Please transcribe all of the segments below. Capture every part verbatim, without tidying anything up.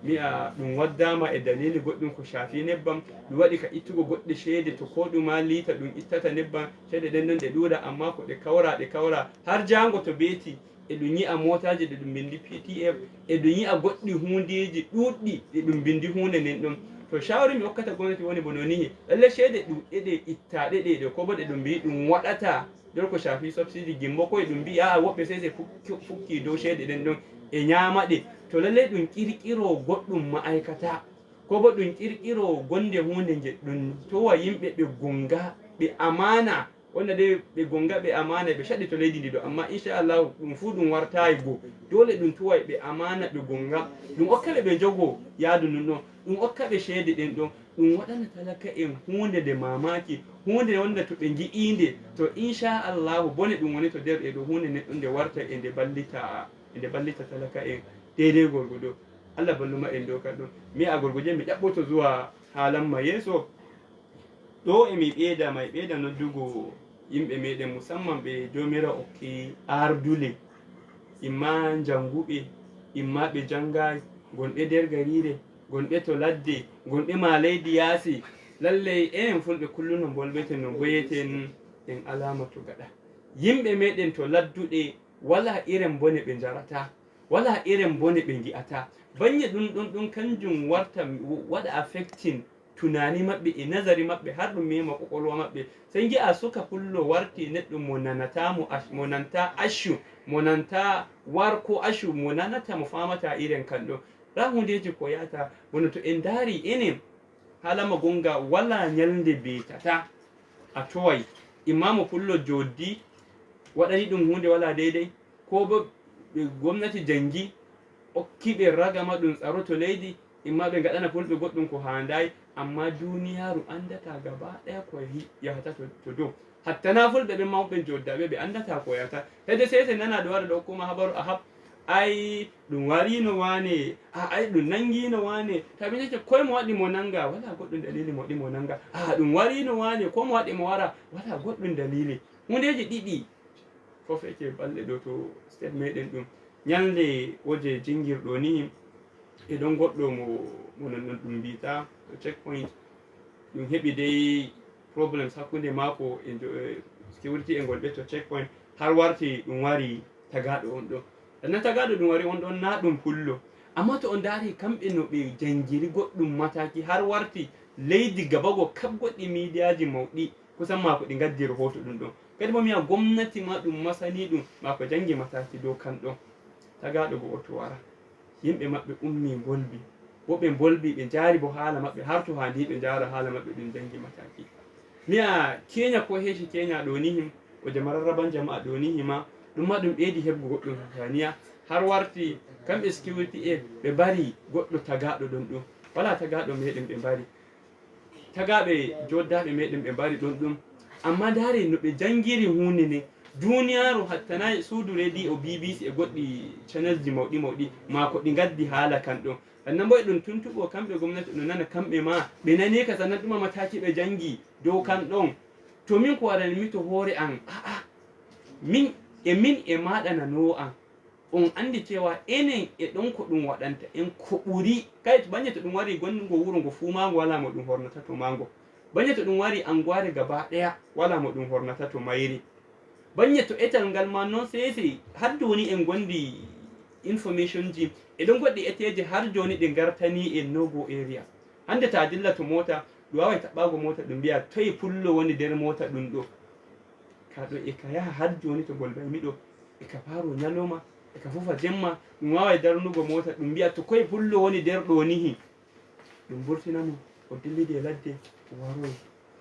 Mi'a ɗum waddaama e dalili goɗɗum ko shaafi nebbam, ɗum waɗi ka ittugo goɗɗe ceede to ko ɗuma liita ɗum ittata nebbam, ceede ɗen ɗon ɗe ɗuuɗa, amma ko ɗe kawra, ɗe kawra, har jaango to beeti, e ɗum yi'a mootaaji ɗe ɗum mbindi P T F, e ɗum yi'a goɗɗi huundeeji ɗuuɗɗi ɗe ɗum mbindi huunde nden ɗon. To shawari mi hokkata gomnati woni bono nihi, lalle ceede ɗuuɗɗe ɗe ittaaɗe ɗe ɗo, ko bo ɗe ɗum mbi'i ɗum waɗata, nder ko shaafi subsidi gimbo koye ɗum mbi'i, a'a, woɓɓe sey sey fukki, fukki dow ceede ɗen ɗon e nyaama ɗe. To lalle ɗum ƙirƙiro goɗɗum ma'aykata, ko bo ɗum ƙirƙiro gonde huunde nge ɗum towa yimɓe ɓe gonga, ɓe amaana, wonda de ɓe gonga, ɓe amaana, ɓe caɗi to leydi ndi ɗo. Amma inchallahu ɗum fuu ɗum wartaayi go. Doole ɗum toway ɓe amaana, ɓe gonga. Ɗum okka ɓe, ɓe njogo yaadu ndun ɗon. Ɗum okka ɓe ceede ɗen ɗon. Ɗum waɗana talaka en huunde nde mamaki, huunde wonde to ɓe ngi'ii nde, to inchallahu bone ɗum woni to nder e ɗo huunde nden ɗon nde warta e nde ballita, e nde ballita talaka en deydey gorgodo. Allah balluma en dow kan ɗon. Mi a gorgoje mi ɗaɓɓoto zuwa haalanma yeeso. Ɗo e mi ɓeyda, ma e ɓeyda noddugo yimɓe meɗen, musamman ɓe Joomiraawo okki ardule, imma njanguɓe, imma ɓe jangaay, gonɓe nder gariire, gonɓe to ladde, gonɓe ma leydi yaasi. Lallay enen fulɓe kullu no mbolbeten, no mboyeten, en alaama to gaɗa. Yimɓe meɗen to ladduɗe, wala iren bone ɓe njarata, wala iren bone ɓe ngi'ata. Banye ɗum ɗon ɗum kanjum warta waɗa affecting tunani maɓɓe e nazari maɓɓe, har ɗum mema kokolwa maɓɓe. Sey ngi'a suka pullo warti neɗɗo mo nanata mo ash-, mo nanta ashu, mo nanta war ko ashu, mo nanata mo famata iren kan ɗo. Ra hundeji ko yata, wono to en dari enen, haalama gonga wala nyalnde betata a toway. Imma mo pullo joddi, waɗani ɗum hunde wala deydey, ko bo ɓe gomnati jangi, okki ɓe ragama ɗum tsaroto leydi, imma ɓe ngaɗana fulɓe goɗɗum ko haandaay, amma duniyaaru andata gaba ɗaya ko yahi-, yahata to, to dow. Hatta na fulɓe ɓen mawɓe joddaɓe ɓe andata ko yahata. Hede sese nana ɗo wara ɗo kuma habaru a hab-, ay, ɗum warino wane, a, ay, ɗum nangino wane. Tabi nake koye mo waɗi mo nanga, wala goɗɗum dalili mo waɗi mo nanga. A, ɗum warino wane, ko mo waɗi mo wara, wala goɗɗum dalili. Hundeji ɗiɗi, fof eke balɗe ɗo to state meɗen ɗum. Ñalnde woje jingirɗo ni, e ɗon goɗɗo mo, mo non non ɗum mbiyta to checkpoint. Ɗum heɓi dey problems hakkunde maako e jo-, e security e ngol ɓe to checkpoint. Har warti ɗum wari tagaaɗo on ɗo. Sannan tagaaɗo ɗum wari on ɗon na ɗum pullo. Amma to on ndaari kamɓe no ɓe jangiri goɗɗum mataki har warti leydi gabago kab goɗɗi miidiyaaji mawɗi. Kusan maako ɗi ngaddi rahoto ɗum ɗon. Kadi bo mi yi'a gomnati ma ɗum masani ɗum, maako jangi mataki dow kan ɗon. Tagaaɗo go oto wara. Yimɓe maɓɓe ummi mbolbi. Bo ɓe mbolbi, ɓe njaari bo haala maɓɓe, har to haa ndi ɓe njaara haala maɓɓe ɗum jangi mataki. Mi yi'a Kenya ko heeci Kenya ɗo ni him, o jamararraban jama'a ɗo ni hima, ɗum ma ɗum ɓeydi heɓgo goɗɗum Tanzania. Har warti kamɓe security e ɓe mbari goɗɗo tagaaɗo ɗon ɗum. Wala tagaaɗo meɗen ɓe mbari. Tagaaɓe joddaaɓe meɗen ɓe mbari ɗon ɗum. Amma ndaare no ɓe jangiri huunde nde. Duniyaaru hattanaay suudu rediyo B B C e goɗɗi channelsji mawɗi mawɗi, maa ko ɗi ngaddi haala kan ɗon. Sannan mbo e ɗum tuntuɓo kamɓe gomnati no nana kamɓe ma. Ɓe nani ka sannan ɗuma mataki ɓe jangi dow kan ɗon. To min ko warani mi to hoore an. A'a. Min e min e maaɗa nanoowo an. On anndi cewa enen e ɗon ko ɗum waɗanta en ko ɓuri. Kadi to bannye to ɗum wari gonngo wuro ngo fuu maango walaa mo ɗum hornata to maango. Bannye to ɗum wari anguwaare gaba ɗaya walaa mo ɗum hornata to mayri. Bannye to etal ngal ma noon sey sey har jooni en ngondi information ji. E ɗon goɗɗi eteeje har jooni ɗe ngartanii en no go area. Hannde ta dilla to moota, ɗum waaway taɓɓaago moota ɗum mbi'a toye pullo woni nder moota ɗum ɗo. Ka ɗo e ka yaha har jooni to ngol mbaymi ɗo. E ka faaro nyalooma, e ka fufa jemma, ɗum waaway darnugo moota ɗum mbi'a to koye pullo woni nder ɗo nihi. Ɗum burtina mo, o dillidi e ladde, o waroyi.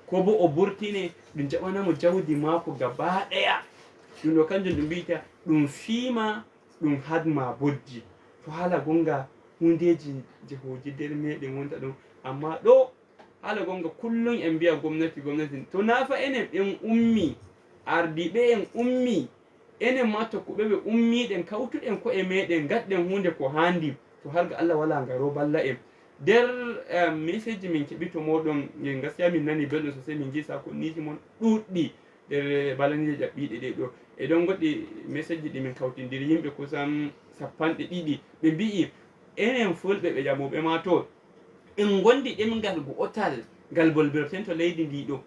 Ko bo o burtine, ɗum jaɓana mo jawdi maako gaba ɗaya. Ɗum ɗo kanjum ɗum mbi'ata ɗum fiima, ɗum hadma bojji. To haala gonga hundeji jehooji nder meɗen wonta ɗum. Amma ɗo haala gonga kullum en mbi'a gomnati, gomnati. To nafa enen ɓen ummi, ardiiɓe en ummi, enen ma tokkuɓe ɓe ummiɗen, kawtuɗen ko'e meɗen, ngaɗɗen hunde ko handi. To har ga Allah wala ngaro balla en. Nder, eh, message min keɓi to moɗon, ngel gaskiya min nani belɗum sosai, min ngi sakonniiji mon ɗuɗɗi. Nder balaniije ƴaɓɓiiɗe ɗe ɗo. E ɗon goɗɗi message ɗi min kawtindiri yimɓe kusan sappanɗe ɗiɗi. Ɓe mbi'i, Enen fulɓe ɓe ƴamuɓe ma to, en ngondi ɗemngal go'otal ngal bolbirten to leydi ndi ɗo.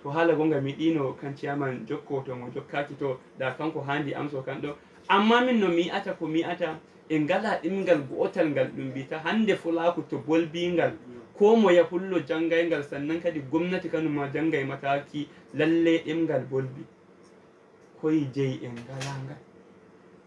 To haala gonga mi yiɗino kan ciyaman jokko to mo jokkaaki to, da kanko haandi am so kan ɗo. Amma min no mi yi'ata ko mi yi'ata, en ngala ɗemngal go'otal ngal ɗum mbita hannde fulaaku to bolbingal, ko mo ya fullo janngayngal, sannan kadi gomnati kanum ma janngaymataaki lalle ɗemngal bolbi. Koye jeyi en ngalaa ngal.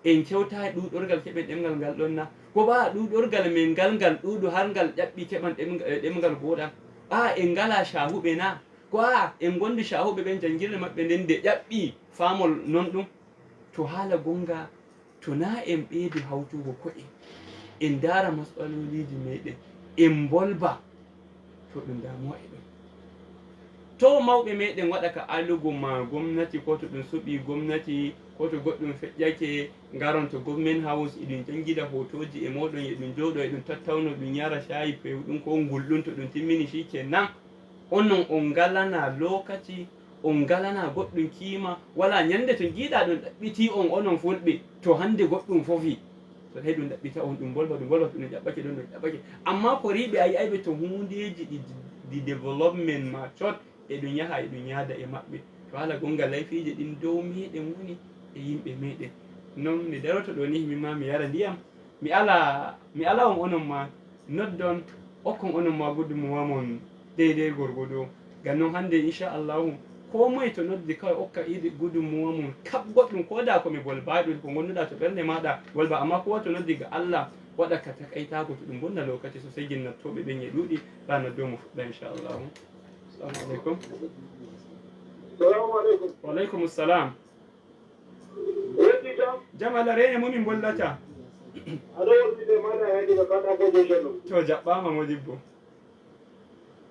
En kewtaay ɗuuɗorgal keɓen ɗemngal ngal ɗon na? Ko ɓaa ɗuuɗorgal men ngal ngal ɗuuɗu har ngal ƴaɓɓi keɓan ɗemngal gooɗal? Ɓaa en ngalaa caahuɓe na? Ko aa en ngondi caahuɓe ɓen janngirde maɓɓe nden nde ƴaɓɓi faamol non ɗum? To haala gonnga, to naa en ɓeydu hawtugo ko'e, en ndaara mas'aloliiji meɗen, en mbolba, to ɗum damuwa e ɗon. To mawɓe meɗen waɗa ka alugo ma gomnati, ko to ɗum suɓi gomnati, ko to goɗɗum feƴƴake, ngaron to government house, iɗum janngida hootooji e mooɗon, eɗum jooɗo, eɗum tattawno, ɗum yara caayi pewɗum ko ngulɗum, to ɗum timmini shikenan. Onon on ngalanaa lokaci, on ngalanaa goɗɗum kiima, walaa ñannde to njiiɗaa ɗum ɗaɓɓitii on, onon fulɓe, to hannde goɗɗum fofi. To tawi ɗum ɗaɓɓita on, ɗum bolba, ɗum bolba, to ɗum ƴaɓɓake ɗon, ɗum ƴaɓɓake. Ammaa ko riiɓe a yi'ayɓe to huundeeji ɗi, ɗi développement ma cot, eɗum yaha eɗum yaada e maɓɓe. To haala gonnga layfiije ɗin dow meɗen woni e yimɓe meɗen. Non mi daroto ɗo ni, min ma mi yara ndiyam. Mi ala, mi ala on onon ma noddon, okkon onon ma gudunmuwa mon deydey gorgodo. Ngam non hannde, inchallahu, ko moye to noddi kawai okka idi gudunmuwa mum, kaɓ goɗɗum, ko da ko mi bolbaɗum, ko gonduɗa to ɓernde maɗa bolba, amma ko to noddi ga Allah, waɗa ka takaitago, to ɗum bonna lokaci sosai, gin nattoɓe ɓen e ɗuɗi, ra noddo mo fuɗɗa, inchallahu. Assalamu alaikum. Salamu alaikum. Wa alaikum salam. Weddi jam? Jam Allah, rene mo min bollata. Aɗo wondude maɗa haydi ko kata ko jeje ɗum. To jaɓɓama modibbo.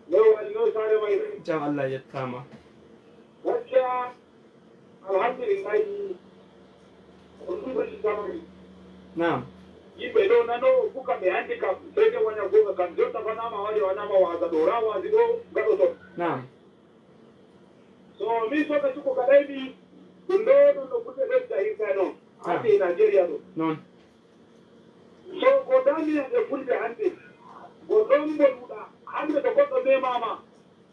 Yo wali no sare may. Jam Allah yettama. Gaskiya alhamdulillahi. On ɗum waɗi zamani. Naam. Yimɓe ɗo nano buka ɓe handicap, sede wanya goga kam jotta fanama wari wanama waza ɗo ra wazi ɗo gaɗo ton. Naam. So min soka suko kaɗaymi ɗum ɗo ɗum ɗo fulɓe ɓe jahirta noon. Naam. Ande e Nigeria ɗo. Noon. So ko damina e fulɓe hannde, ko ɗon mboɗuɗa hannde, to goɗɗo memama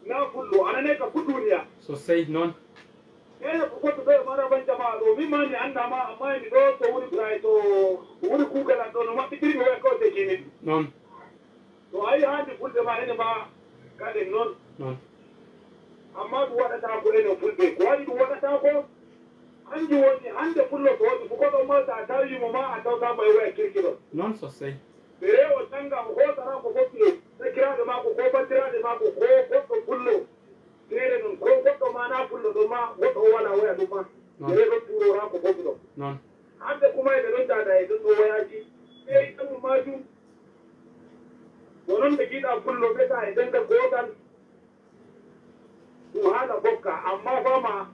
na fullo, ananay ka fu duniya. Sosai noon. Ene ko goɗɗo ɗo e mara ban jama ɗo, min ma mi annda ma, amma emi ɗo to wuri bray to wuri kugal an ɗo no maɓɓitiri mi waya kawte kimin. Noon. To a yi hannde fulɓe ma ene ma kaɗen noon. Noon. Amma ɗum waɗata ko enen fulɓe, ko waɗi ɗum waɗata ko? Hanjum woni hannde fullo to waɗi ko ɗon mawta a tawi mo ma a tawta mo e waya kirki ɗon. Noon sosai. Ɓe rewo jannga o hootara ko fotti e sakiraaɓe maako ko banndiraaɓe maako ko goɗɗo fullo. Feere noon ko goɗɗo ma na fullo ɗon ma goɗɗo o wala waya ɗum ma. Noon. Ɓe rewo ɗon turora ko fotti ɗon. Noon. Hannde kuma e ɓe ɗon dada e ɗon ɗo wayaji. Ɓe ɗum majum. Ko noon ɓe jiiɗa fullo ɓe ta e denda gootal. Ɗum haala bokka, amma fama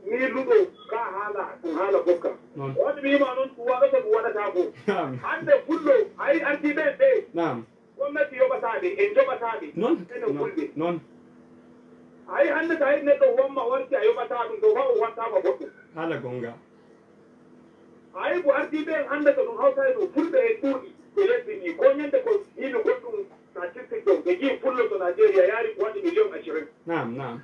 ni luɗo ka haala, ɗum haala bokka. Noon. Wonde mi yima noon ɗum waɗata, ɗum waɗata ko. Naam. Hannde fullo, a yi ardiiɓe ɓe. Naam. Gomnati yoɓataɓe, en joɓataɓe. Noon. Enen fulɓe. Noon. A yi hannde so a yi neɗɗo wonma warti a yoɓata ɗum, to fa o wattama goɗɗum. Haala gonga. Ay ko ardiiɓe en hannde ko ɗum hawtayno fulɓe e ɗuuɗi e lesdi ndi, ko ñande ko yimɓe goɗɗum na cirtirɗon ɓe njii fullo to Nigeria yaari ko waɗi million ashirin. Naam, naam.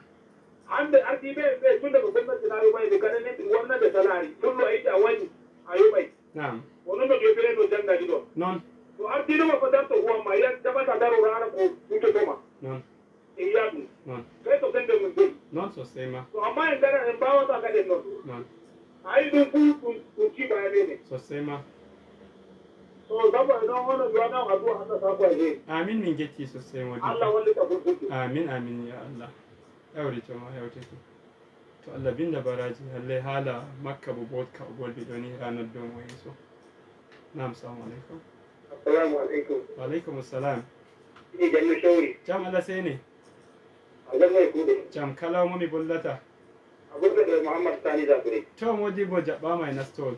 Hannde ardiiɓe en ɓe tunda ko gomnati na yoɓay ɓe gaɗanen ɗum wonnande salari fullo a yiɗi a wañi a yoɓay. Naam. Ko noon no ɓe ɓe no janngaji ɗon. Noon. To ardiiɗo ma ko darto huwan ma yan jaɓata daro raara ko huntotoma. Noon. En yaadu. Noon. Kay to sende mun dei. Noon sosai ma. To amma en gara en mbawata kaden noon. Noon. Ayi ɗum fu ɗum ɗum tiba e mene. Sosai ma. To sabo e noon hono jowana o addu'a Allah sako e heen. Amin min getti sosai mo. Allah wallita fulfulde. Amin amin ya Allah. Hewrito ma hewtito. To Allah binda baraji halle haala makka bo botka o bolbi ɗoni ha noddo mo yeeso. Naam, salamu alaikum. Assalamu alaikum. Wa alaikum assalam. Ni janno shawri. Jam Allah sene. Jam kala mo mi bollata. Abubakar Muhammad Sani Zabri. To modibbo jaɓɓama e nastol.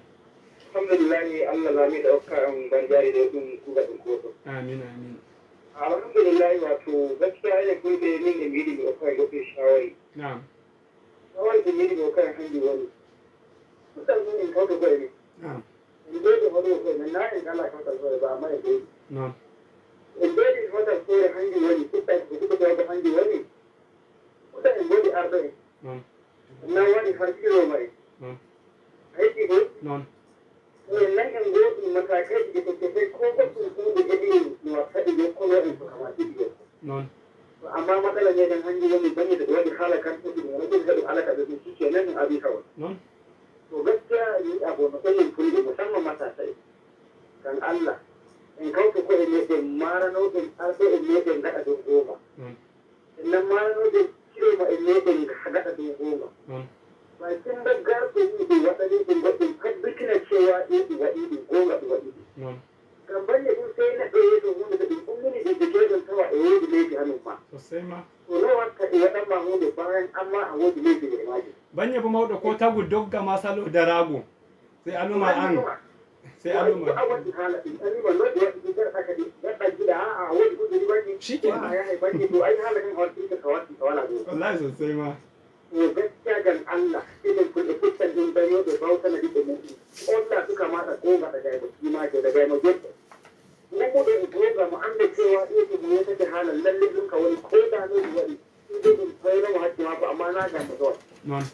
Alhamdulillahi Allah laamiɗo okka on banjaari ɗo ɗum kuugal ɗum goto. Amin amin. Alhamdulillahi wato gaskiya ene fulɓe min e mbiɗi mi okka e goɗɗo shawari. Naam. Shawari ko mbiɗi mi okka e hanjum woni. Fuɗɗal men en kawto koye men. Naam. En mbeedi hoɗo ko men na en ngala kawtal hoore ba amma en mbeedi. Noon. En mbeedi hotal hoore hanki woni, fuɗɗa ko fuɗɗa ko hanki woni. Fuɗɗa en mbeedi arɗo en. Noon. Na waɗi har kilo may. Noon. A heɓi ko? Noon. Ko en nan en ngoodi matakeeji ɗi ko kese ko goɗɗum huunde heɓi no waɗa ɗi jokkono en ko kama ɗiɗi jokko. Noon. Ko amma matsala meɗen hanki woni bannge ko waɗi haala kan ko ɗum wona ɗum heɗo alaka ɓe ɗum sikki nan en abi kawal. Noon. To gaskiya ni abu no ɗum fulɓe musamman matasa en. Kan Allah en kawto ko e meɗen marano en arɗo e meɗen gaɗa dow goma. Noon. En nan marano ɗum kiroma e meɗen gaɗa dow goma. Noon. Way timba garɗo ɗum ɗum waɗani ɗum goɗɗum tabbitina cewa ɗi ɗum waɗi ɗum gonga ɗum waɗi ɗum. Noon. Ngam bannge ɗum sey neɗɗo yeeso huunde to ɗum ummini ɗum ɓe keɗon tawa e woodi leydi hanum ma. Sosai ma. To no watta e waɗan ma huunde bayan amma a woodi leydi e majum. Bannge bo mawɗo ko tagu dogga ma salo darago. Sey a numa an. Sey a numa. A waɗi haala ɗin, a nima no ɗi waɗi ɗi garɗa kadi, garɗa jiɗa, a, a woodi ko ɗi waɗi. Shikenan. A yahay bannge to, ay haala kan a waɗi ɗin ka waɗi ka wala ɗo. Wallahi sosai ma. To gaskiya jan Allah, enen fulɓe fottan ɗin dañooɓe bawtana ɓiɓɓe muɗum. Olla suka maɗa ko ngaɗa gaymo, jimajo da gaymo jeɗɗo. Wummuɗo e goga mo annda cewa ɗiɗi mo yetake haala lalle ɗum ka woni ko danoɗi waɗi. Ɗum ɗum fayno mo hajji mako amma na gam mo ɗon. Noon.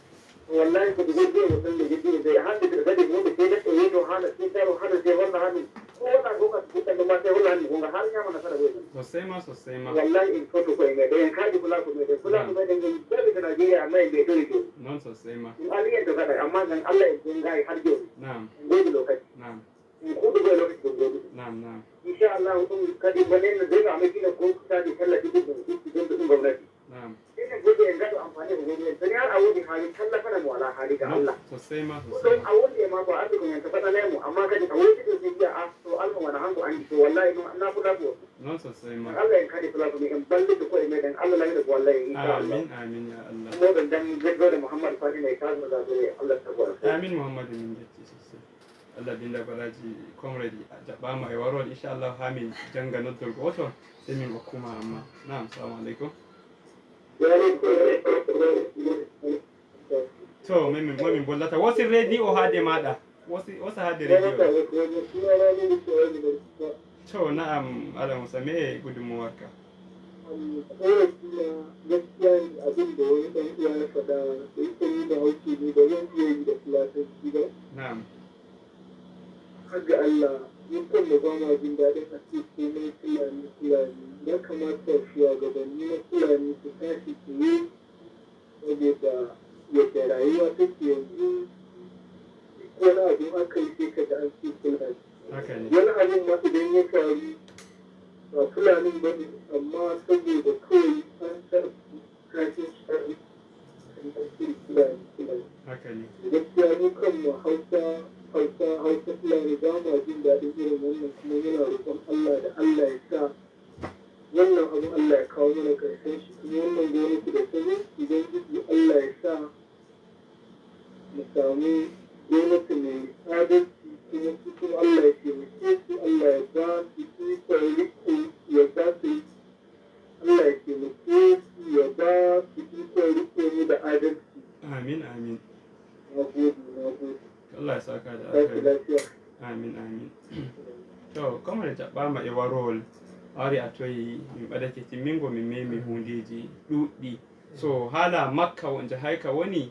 Wallahi ko ɗum woni ɗum ɗum nde jeɗɗi nde hande ɓe kadi wonde sey neɗɗo yeto haala sey daro haala sey holla hani. Ko wona ko ka fuɗɗande ma sey holla hani gonga har ñama nasara ɓe ɗum. Sosai ma, sosai ma. Wallahi en foto ko e meɗen en kaji fula ko meɗen fula ko meɗen en jaɓi to Nigeria amma en ɓe tori joni. Noon sosai ma. Ɗum ari en to gaɗa amma gam Allah en gongayi har joni. Naam. En goji lokaci. Naam. Ɗum kuuɗugol e lokaci ɗum ɗon. Naam, naam. Inchallahu ɗum kadi mbonen no dega amakino ko kutaaji talla ɗiɗi ɗum itti ɗum ɗum gomnati. Naam. Enen goɗɗo en ngaɗo amfani ko woni en. Soni har a woni haali talla fana mo alaa haali ga Allah. Sosai ma, sosai. Ɗum a woni e maako a arti ko men to faɗanay mo. Amma kadi a woni ɗum si wiya a to alma wona hanko anndi to wallahi ɗum na fuɗa ko. Noon sosai ma. Allah en kadi fula ko en ballito ko e meɗen Allah lawina ko wallahi inchallah. Amin, amin ya Allah. Moɗon jam beddoɗe Muhammad Fatima e Kazma Zagore Allah tago. Amin Muhammad min jetti sosai. Allah binda baraji comrade a jaɓɓama e warol inchallah ha min janga noddol goto sey min okkuma amma. Naam, salamu aleykum. To min min momin bollata wosi radio o haade maɗa. Wosi wosa haade radio. To na'am ala musa me gudunmuwarka. Kowace na gaskiya ne abin da wani ɗan uwa ya faɗa da ita ni da hauke ne ba zan iya yi da fulatanci ba. Na'am. Har ga Allah mun kan ba ma jin daɗin a ce komai fulani fulani ya kamata shugabanni na fulani su tashi tsaye saboda yadda rayuwa take yanzu duk wani abu aka yi sai ka ga an ce fulani. Haka ne. Wani abin ma idan ya faru ba fulanin ba ne amma saboda kawai an karɓi kashin shari'a an karɓi fulani fulani. Haka ne. Gaskiya mu kanmu hausa hausa hausa fulani ba ma jin daɗin irin wannan kuma muna roƙon Allah da Allah ya sa wannan abu Allah ya kawo mana ƙarshen shi kuma wannan gwamnati da ta zo idan jiki Allah ya sa mu samu gwamnati mai adalci kuma su kuma Allah ya taimake su Allah ya ba su ikon riko ya ba su Allah ya taimake su ya ba su ikon riko ne da adalci. Amin amin. Na gode na gode. Allah ya saka da alkhairi. Amin amin. To kamar jaɓɓama e warowol a wari a toyi min ɓadake timmingo min memi hundeji ɗuɗɗi so haala makka won jahayka woni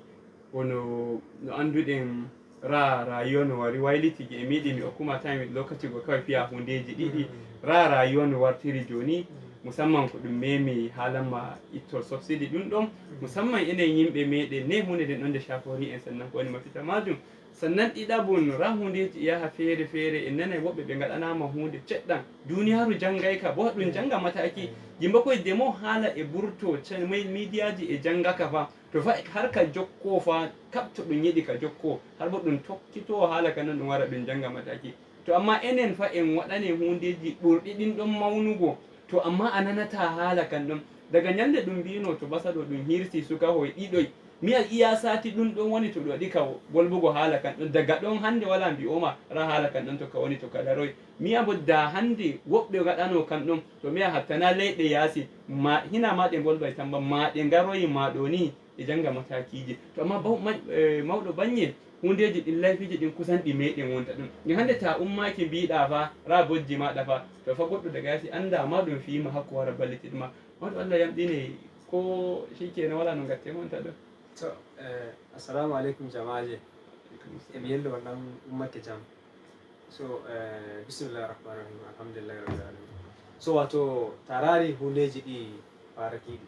wono no annduɗen ra rayuwa no wari wayliti gi e miɗi mi okkuma time lokaci go kawai fiya hundeji ɗiɗi ra rayuwa no wartiri joni musamman ko ɗum memi haalanma ittol subsidi ɗum ɗon musamman enen yimɓe meɗen ne hunde nden ɗon nde shafori en sannan ko woni mafita majum sannan ɗiɗaɓun ra hundeji yaha feere feere en nanai woɓɓe ɓe gaɗanama hunde ceɗɗan duniyaaru jangayka bo ɗum janga mataki yimɓe koye demo haala e burto midiyaji e jangaka fa to fa har ka jokko fa kaɓto ɗum yiɗi ka jokko har bo ɗum tokkito haala ka non ɗum wara ɗum janga mataki to amma enen fa en waɗane hundeji ɓurɗi ɗin ɗon mawnugo to amma a nanata haala kan ɗon daga ñalnde ɗum mbino to ɓasa ɗo ɗum hirsi sukaho e ɗiɗoy mi a iya sati ɗum ɗon woni to ɗum waɗi ka bolbugo haala kan ɗon daga ɗon hannde wala mbi'oma ra haala kan ɗon to ka woni to ka daroy mi a bo da hannde woɓɓe gaɗano kan ɗon to mi a hattana leyɗe yaasi ma hina ma ɗe mbolbay tamba ma ɗe ngaroyi ma ɗo ni e jannga matakiiji to amma mawɗo baŋŋe Hundeeji ɗin, layfiiji ɗin kusan ɗi meeɗen wonta ɗum. Yo hannde ta ummaaki mbiiɗaa fa, raa bojji maaɗa fa, to fa goɗɗo daga yaasi anndaa ma ɗum fii ma hakko wara ballitid ma. Wato Allah yamɗinay ko shikenan wala no ngatte wonta ɗum. To, eh, assalamu alaikum jamaaje. E mi yello on ɗan ummake jam. So, eh, bismillahir rahmanir rahim. Alhamdulillahi rabbil alamin. So, wato, ta raari hundeeji ɗi faarakiiɗi.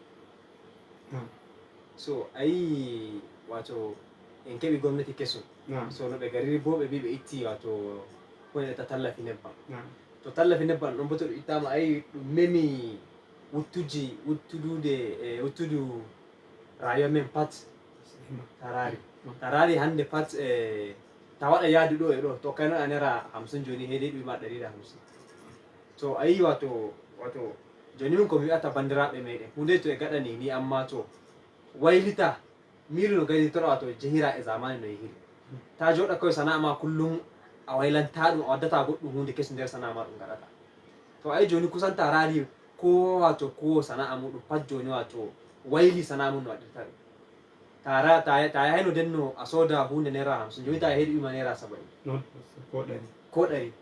Naam. So, a yii, wato, en keɓi gomnati keso. Naam. So, no ɓe gariri bo ɓe mbii ɓe itti, wato, ko en etta tallafi nebbam. Naam. To tallafi nebbam ɗon bo to ɗum ittaama, a yii ɗum memi wuttuji, wuttudude, e wuttudu rayuwa men pat. Ta raari. Ta raari hannde pat, e, ta waɗa yaadu ɗo e ɗo, to kayno a nera hamsin jooni, heedi ɗum ma ɗari da hamsin. To a yii, wato, wato, jooni min ko mi wi'ata banndiraaɓe meeɗen, huunde to e gaɗani ni, amma to waylita, miilu no gaylitoro, wato, jehira e zamani no yehiri. Ta jooɗa koye sana'a ma kullum a waylanta ɗum, a waddata goɗɗum huunde kesum nder sana'a ma ɗum gaɗata. To a yii jooni kusan ta raari ko, wato, kuwo sana'a muɗum pat jooni, wato, wayli sana'a mum no waɗirta ɗum. Ta ra-, ta, ta yahayno denno a sooda huunde naira hamsin, jooni ta yahi ɗum ma naira saba'in. Non, ko ɗari. Ko ɗari.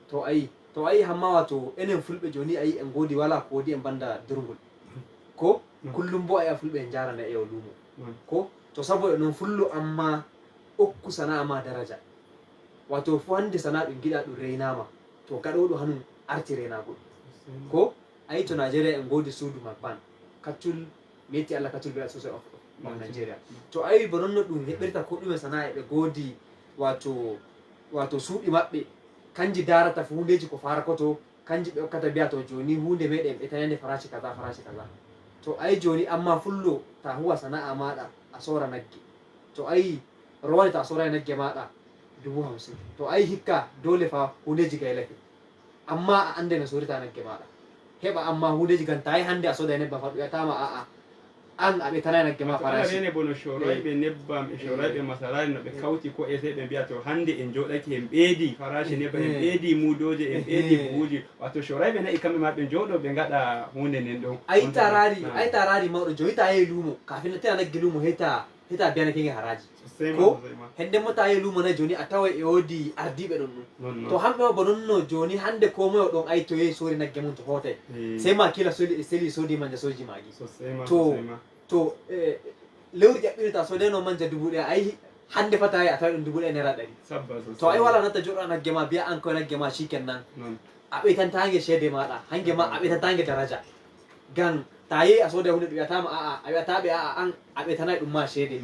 To a yii, to a yii hamma, wato, enen fulɓe jooni a yii en ngoodi wala ko woodi en banda durngol. Ko? Non. Kullum bo a yi'a fulɓe en njaarana e o luumo. Non. Ko? To sabo e non fullo amma okku sana'a ma daraja. Wato fuu hannde sana'a ɗum giɗa ɗum reynaama. To gaɗooɗo hanum arti reynaagol. Ko? A yii to Najeriya en ngoodi suudu Macban. Kaccul, mi yetti Allah, kaccul be Association of, of Nigeria. To a yii bo non no ɗum heɓirta ko ɗume sana'a e ɓe ngoodi wato, wato suuɗi maɓɓe. Kanji daarata fuu huundeeji ko faarakoto, kanji ɓe okkata mbi'a to jooni huunde meeɗen ɓe tanande faraashi kaza, faraashi kaza. To a yii jooni amma fullo ta huwa sana'a maaɗa a soora nagge. To a yii rowane ta soora nagge maaɗa dubu hamsin. To a yii hikka doole fa huundeeji gaylake. Amma a annday no soorita nagge maaɗa. Heɓa amma huundeeji ngam ta yahi hannde a sooday nebbam fa ɗum wi'ataama a'a, an a ɓetanay nagge ma faraashi. Rene bono corayɓe nebbam e corayɓe masaraari no ɓe kawti ko'e sey ɓe mbi'a to hannde en jooɗake en ɓeedi faraashi nebbam, en ɓeedi muudooje, en ɓeedi buhuuji. Wato corayɓe na'i kamɓe ma ɓe jooɗo ɓe ngaɗa huunde nden ɗon. A yii ta raari, a yii ta raari mawɗo jooni ta yahi luumo, kafin a tena nagge luumo heyta, heyta biyanake nge haraaji. Ko? Hende mo ta yahi luumo nayi jooni a taway e woodi ardiiɓe ɗon ɗum. To hamɓe ma bo non no jooni hannde ko moye o ɗon a yii to yehi soori nagge mum to hootay. Sey ma kiila seli, seli soodi manja sooji maagi. To, to, eh, lewru ƴaɓɓiri ta soodayno manja dubu ɗaya, a yii hannde fa ta yahi a taway ɗum dubu ɗaya naira ɗari. To a yii wala natta jooɗo a nagge ma mbi'a an koye nagge ma shikenan. A ɓeytantaange ceede maaɗa, hannge ma a ɓeytantaange daraja. Ngam ta yehi a sooda huunde ɗum wi'ataama a'a, a wi'ataa ɓe a'a an a ɓeytanay ɗum ma ceede.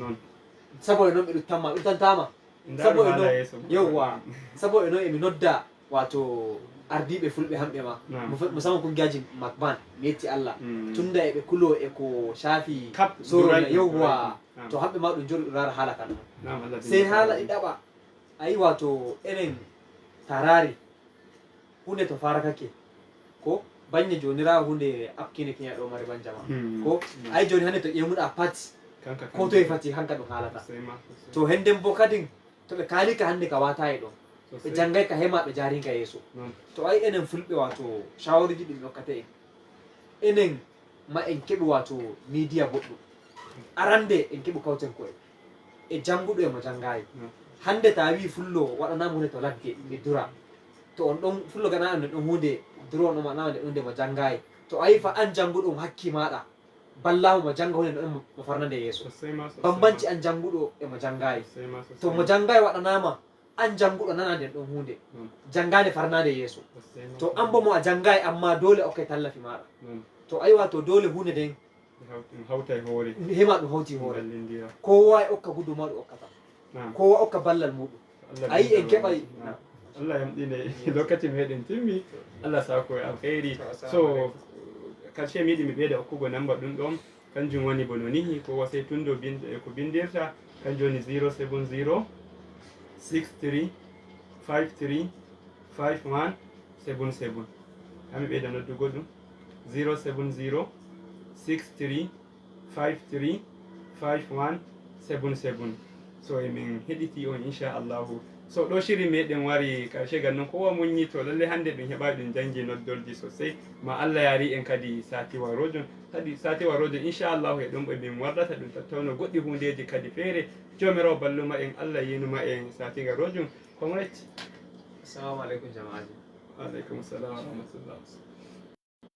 Sabo e non ɓe ɗuttan ma, ɓe ɗuttantaa ma. Sabo e non, yewwa, sabo e non e mi nodda wato ardiiɓe fulɓe hamɓe ma. Musamman kungiyaaji Macban, mi yetti Allah. Tunda e ɓe kuloo e ko shaafi sooro, yewwa. To hamɓe ma ɗum jooɗo ɗum raara haala kan non. Sey haala ɗiɗaɓa, a yii wato enen ta raari huunde to faarakake, ko bannye jooni raa huunde akkine kiña ɗo mari banja ma. Ko a yii jooni hannde to ƴeemuɗa pat, ko toye fati hanka ɗum haalata. To henden bo kadin to ɓe kaali ka hannde ka waata e ɗon. Ɓe janngay ka hema ɓe jaarinka yeeso. To a yii enen fulɓe wato shawaruuji ɗin ɓe okkata en. Enen ma en keɓi wato miidiya boɗɗum. Arande en keɓi kawten ko'e e jannguɗo e mo janngaayi. Hannde ta wi'i fullo waɗanaama huunde to ladde e dura. To on ɗon fullo gaɗanaama nde ɗon huunde dura on ɗon waɗanaama nde ɗon nde mo janngaayi. To a yii fa an jannguɗo on hakki maaɗa ballaama mo jannga huunde nde ɗon mo farna nde yeeso. Bambanci an jannguɗo e mo janngaayi. To mo janngaayi waɗanaama an jannguɗo nana nden ɗon huunde janngaande farnaande yeeso. To an bo mo a janngaay amma doole okkay tallafi maaɗa. To a yii wato doole huunde nden hawtay hoore, hema ɗum hawti hoore. Kowa e okka gudu ma ɗum okkata. Kowa okka ballal muɗum. A yii en keɓay. Allah yamɗine. Lokaci meɗen timmi. Allah sako e alkhairi. So karshe mi yiɗi mi ɓeyda okkugo namba ɗum ɗon. Kanjum woni bono nihi ko wasay tundo ko bindirta. Kanjum woni zero seven zero six three five three five one seven seven. Hami ɓeyda noddugo ɗum. Zero seven zero six three five three five one seven seven. So emin heɗiti on inchallahu. So ɗo shiri meɗen wari karshe, gan non kowa muññi to lalle hannde ɗum heɓaali ɗum janngi noddolji sosai. Ma Allah yaari en kadi sati waroojo. Kadi sati waroojo, inchallahu, e ɗum ɓe min wardata ɗum tattawno goɗɗi hundeeji kadi feere. Joomiraawo balluma en, Allah yeenuma en sati ngaroojo. Comrade. Assalamu alaikum, jama'aji. Alaikum salam wa rahmatullah.